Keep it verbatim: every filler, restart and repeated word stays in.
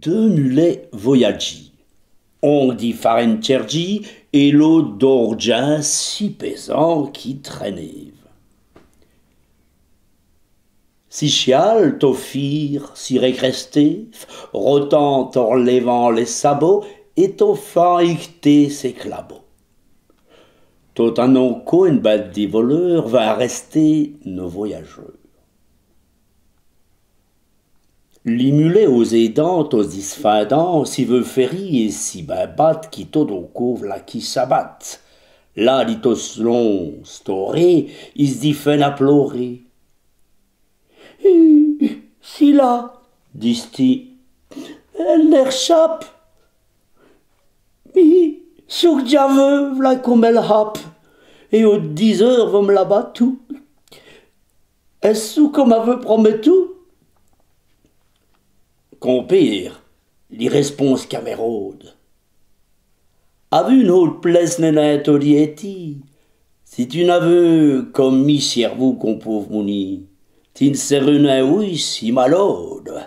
Deûs mulèts voyadjîs, on di farine tchèrdjîye èt l'ôte d'ôrdjint si pèsant qu'i trènéve. Si tchal tot fîr si rècrèstéve, rotant, orlèvant lès sabots èt tot fant iqueter sès clabots. Tot-a-n-on côp, ène binde di voleûrs vint arèster nos voyadjeûrs. Li mulèt ôs èdants, tot s' disfindant, si veut fèri èt si bin bate qui tot d'on côp v'la qu'i s'abate. Là, li tot s' long staurer, i s' difène a plôrer. Hi, si-là, dist-i, èle n'èrchape. Mi, çou qu' dj'aveû, v'la come èle hape, èt au dîzeûr vos m' l'a batou. Èst-ce çou qu'on m'aveût promètou ? Compére, li rèspond s' camèrôde, avou ène hôte plèce n'ènn' a nin todi èti. Si tu n'aveû come mi sièrvu, compôve mouni, ti n' sèreûs nin oyi si malôde.